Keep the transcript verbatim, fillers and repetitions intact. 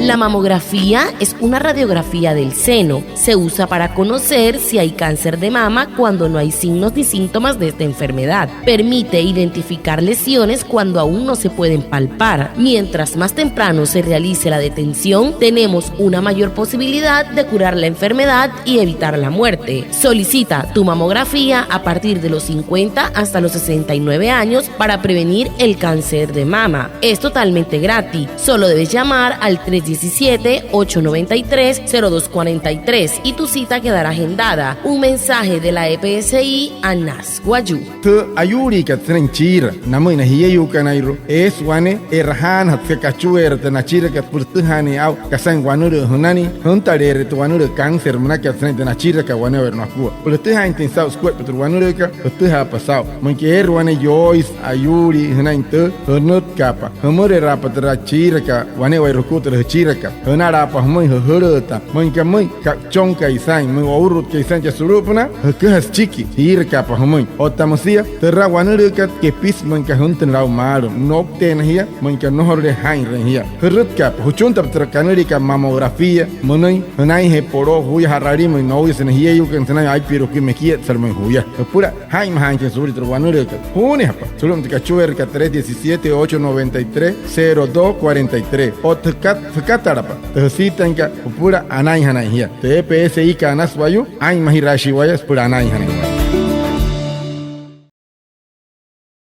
La mamografía es una radiografía del seno. Se usa para conocer si hay cáncer de mama cuando no hay signos ni síntomas de esta enfermedad. Permite identificar lesiones cuando aún no se pueden palpar. Mientras más temprano se realice la detención, tenemos una mayor posibilidad de curar la enfermedad y evitar la muerte. Solicita tu mamografía a partir de los cincuenta hasta los sesenta y nueve años para prevenir el cáncer de mama. Es totalmente gratis. Solo debes llamar al tres diecisiete, ocho noventa y tres, cero dos cuarenta y tres y tu cita quedará agendada. Un mensaje de la E P S I Anas Wayuu. Tü ayuuliikat sünain chiira namüin na jieyuukanairua, eesü wane e'rajaanajatü süka kachueera tü nachirakat süpüla sütüjaanüin aa'u kasain wanülüü jünain, jüntaleere tü wanülüü cáncer münakat sünain tü nachirakat wane'ewai nakua. Süpüla jütüjaainjatüin saa'u sukuaippa tü wanülüükat, jütüjaapa saa'u. Müinka eere wane yooisü ayuulii jünain tü, jünütkaapa, jümüreraapa türa chiirakat wane'ewai jukua türa jüchirakat, jünalaapa jümüin, jüjülüüta. Müinka müin ka'chonkai saa'in, müin ourutkai saa'in chaa sulu'upünaa, jüküja süchiki, jiirakaapa jümüin. Otta müsia türa wanülüükat kepisü müinka jüntünüle aa'u maalü, noukteena jia, müinka nnojorule jaa'inrüin jia. Jürütkaapa, jüchuntapa türa kanüliakat mamografía münüin, jünainjee poloo juya ja'ralimüin nouya sünain jieyuukana sünain aipirua jukui mekietsalümüin juya. Jüpüla jaa'inmajaainjatüin suulia türa wanülüükat. Juunijapa sulu'umüin tü kachueerakat tres diecisiete, ocho noventa y tres, cero dos cuarenta y tres. Otta jükat, jükatalapa tü jüsiitainkat jüpüla anainjanain jia. Tü E P S I kat Anas Wayuu aa'inmajiraashii waya süpüla anainjanain.